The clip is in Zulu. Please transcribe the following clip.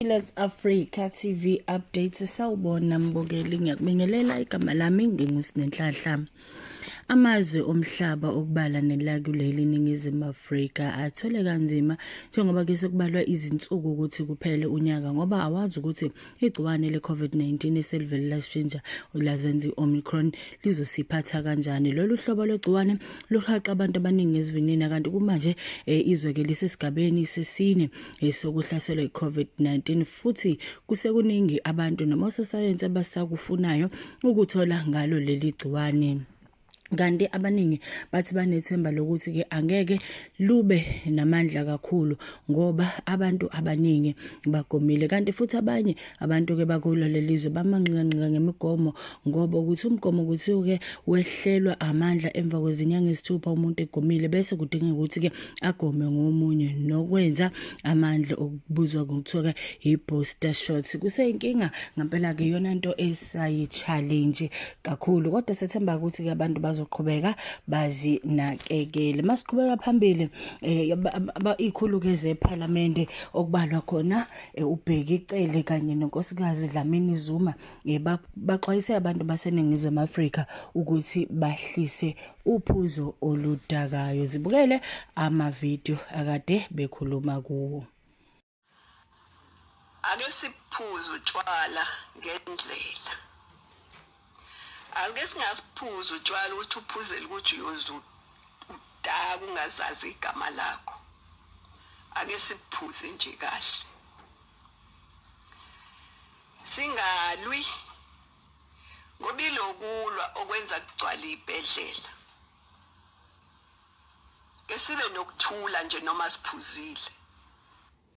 Let's Africa TV updates. Sawubona mbukeli, ngiyakubingelela. Igama lami nginguSinenhlanhla. Amazwe omhlaba okubala nelakuleli Ningizimu Afrika athole kanzima njengoba ke sekubalwa izinsuku ukuthi kuphele unyaka, ngoba awazi ukuthi igciwane le-COVID-19 eselivele lashintsha lazenza i-Omicron lizosiphatha kanjani. Lolu hlobo lwegciwane luhaqa abantu abaningi ngesivinini, kanti kumanje izwe ke lisesigabeni sesine sokuhlaselwa i-COVID-19, futhi kusekuningi abantu noma ososayensi abasakufunayo ukuthola ngalo leli gciwane. Kanti abaningi bathi banethemba lokuthi ke angeke lube namandla kakhulu ngoba abantu abaningi bagomile. Kanti futhi abanye abantu ke bakulo lelizwe bamanqikanqika ngemigomo, ngoba ukuthi umgomo ukuthi ke wehlelwa amandla emva kwezinyanga ezithupha umuntu egomile, bese kudingeka ukuthi ke agome ngomunye nokwenza amandla okubuzwa ngokuthiwa ke i-booster shots. Kuseyinkinga ngempela ke, iyona nto esayi-challenge kakhulu, kodwa sethemba ukuthi ke abantu bazoqhubeka bazinakekele. Masiqhubeka phambili, ikhulu ke zephalamende okubalwa khona uBheki Cele kanye nonkosikazi Dlamini Zuma baxwayise abantu baseNingizimu Afrika ukuthi bahlise uphuzo oludakayo. Zibukele amavidiyo akade bekhuluma kuwo. Ake siphuze utshwala ngendlela. Ake singaphuzi utshwala ukuthi uphuzele ukuthi uyoze udaka ungazazi igama lakho. Ake siphuze nje kahle. Singalwi ngoba ilokulwa okwenza kugcwale ibhedlela. Ke sibe nokuthula nje noma siphuzile.